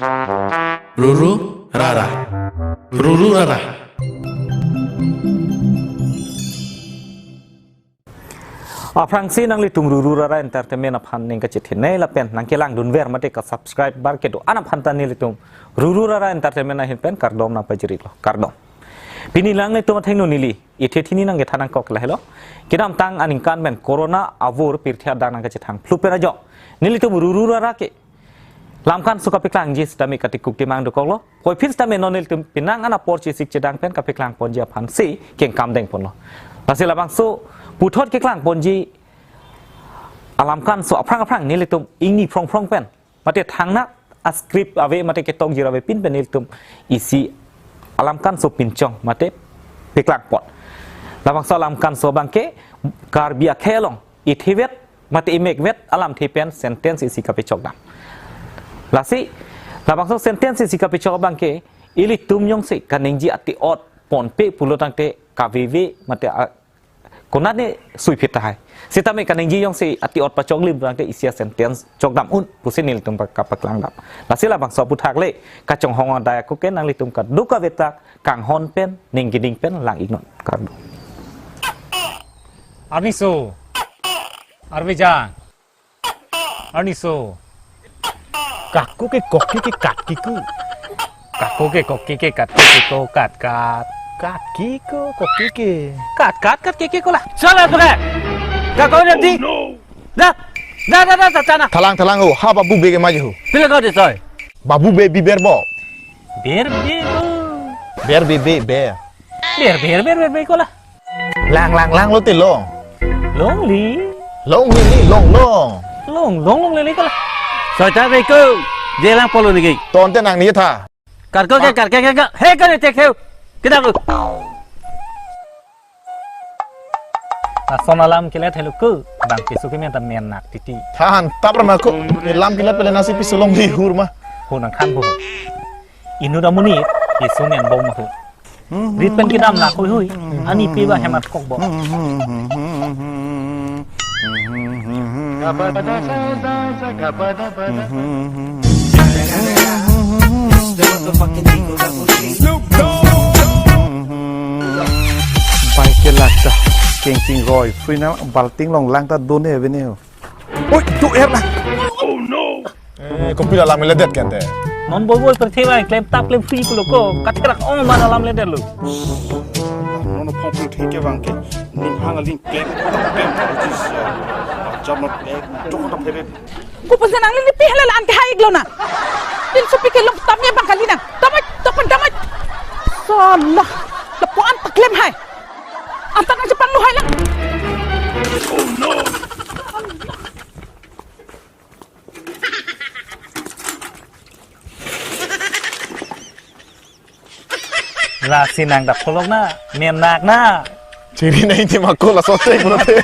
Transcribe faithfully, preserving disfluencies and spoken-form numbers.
Ruru Rara. Ruru Rara. Aphrangsi nanglitum Ruru Rara Entertainment aphan ning kachethin nei lapen nangkelangdunver mate ka subscriber kedo-an aphan ta nelitum Ruru Rara Entertainment ahin pen kardom nangpajirlo. Kardom. Pini nanglitum athengno neli ithe thini nangkethan nangkok lahelo. Kedamtang aningkan pen corona avur pirthe adang nangkachethang phlu pen ajok nelitum Ruru Rara ke lamkanso kapeklangji sitame katikuk timang dokoklo. Puvoiphit sitame non nelitum penang an apor chesik chedang pen kapeklang ponji aphansi kengkam dengponlo. Lasi labangso puthot keklang ponji alamkanso aphrang aphrang nelitum ingni phrong phrong pen mate thangnat a-script ave mate ketokjir avepin pen nelitum isi alamkanso pinchong mate peklangpon. Labangso alamkanso abangke Karbi akhei along ithevet mate imekvet alamthe pen sentence isi kapechokdam. Lasi labangso sentence isi kapechok abangke ilitum jongsi kaningje ati-ot ponpe pulo tangte kaveve mate a-, konatne suiphit tahai. Sitame kaningje jongsi ati-ot pachoklim tangte isi a-sentence chokdam un pusi nelitum pa-, kapaklangdam. Lasi labangso aphuthak le kachonghong adai ako ke nanglitum kadokave ta kanghon pen ning keding pen lang-iknon. Kardom. Arniso. Arveja. Arniso. Kako ke kokke ke katke ko. Kako ke kokke ke katke ke ko, kat kat. Katke ko kokke ke. Kat kat katke ke ko la. Salah pakai. Kako nanti. Dah. Dah, dah, dah, dah, chana. Thalang, thalang ho. Ha Babu Bey ke maji ho. Pila ko de soi. Babu Bey biber bo. Ber be ko. Ber be be be. Ber ber ber ber be ko la. Lang lang lang lote long. Longli. Longli li long long. Long long longle ko la. Soi ta be ko. Je lang polo niki. Tonte nangni tha. Kar ko ke kar ke ke ke. He ko ne tek he. Kita ko. Lason alam kelet helo ke, bang keso kemen ta menak titi. Than tap rama ko, ne lam kelet pele nasi piso longli hur ma. Ho nangthan bo. Inut amonit, keso men bom ma ho. Rit pen kedam na koi hui, ani pe ba hemat kok bo. Bai ke lak ta, kengching roi, free na balting along lang ta dun he bini ho. Oi, tu er na. Eh, kopi alam ledet kan te. Non boi boi perthema klem tap klem free pulo ko, katherak ong mana alam ledet lo. Non phong pulo thengke bang ke, ning hang aling klem tap klem, jis, jam not ek, jok tap he. Ko pun senang lili pihla lan ke hai iglo na. Tin supi ke lok tamnya bang kali na. Tamai, tapan tamai. Salah. Lepo an paklem hai. Antak nang Jepang lo hai lang. Oh no. Lasi nang dak kolok na, menak na. Chiri na ini mako laso te pulote.